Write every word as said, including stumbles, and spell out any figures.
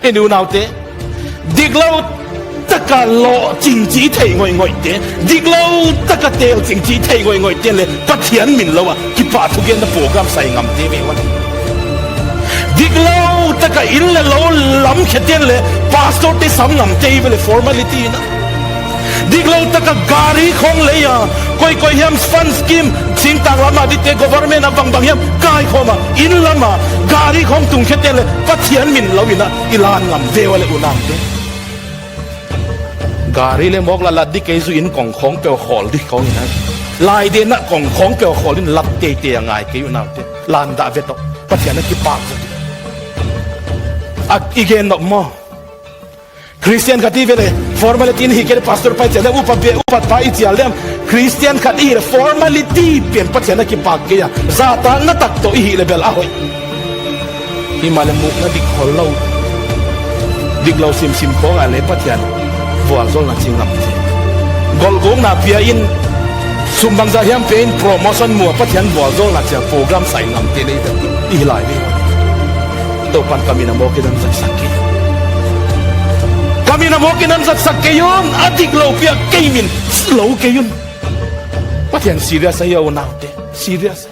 Ei unaute, diklou taka lou ching chi thei ngoingoite, diklou taka tel ching chi thei ngoingoite leh Pathian min lou a kipahthu genna program sai ngamte ve ua. Diklou taka inn leh lou lam khete leh pastor te sam ngamte ve leh formality in a. Diklou taka gari khong lei a, koi koi hiam fund scheme, singtang lam a dite government a bangbang hiam kaikhawm a, inn lam a, gari khong tung khete leh Pathian min lou in a i lan ngam ve ua leh unaute. Gari leh mawk la lat di kei zu in kong khong peuh khawl di khong in a. Lai de na kong khong peuh khawl in lat teitei a ngai kei unaute. Lan dah ve toh. Pathian a kipak zaw di. A i gen nop maw. Christian khat i ve leh, formality in hi kei leh pastor pai chiang leh upa be, upa pa i chial leh. Christian khat i hi leh formality pen Pathian a kipak kei a. Zahtakna tak toh i hih leh bel a hoih. Himahleh mukna dik khol lou, diklou simsim khong a leh Pathian vualzawlna ching ngamte. Golgukna pia in, sum bangzah hiam pe in promotion mu a Pathian vualzawlna chia program sai ngamte lei ve i hi lai ve. Toupa'n ka min a mawk in hon zatsak kei. Ka min a mawk in hon zatsak kei un, a diklou piak kei min, lou kei un. Pathian serious ahi a unaute, serious.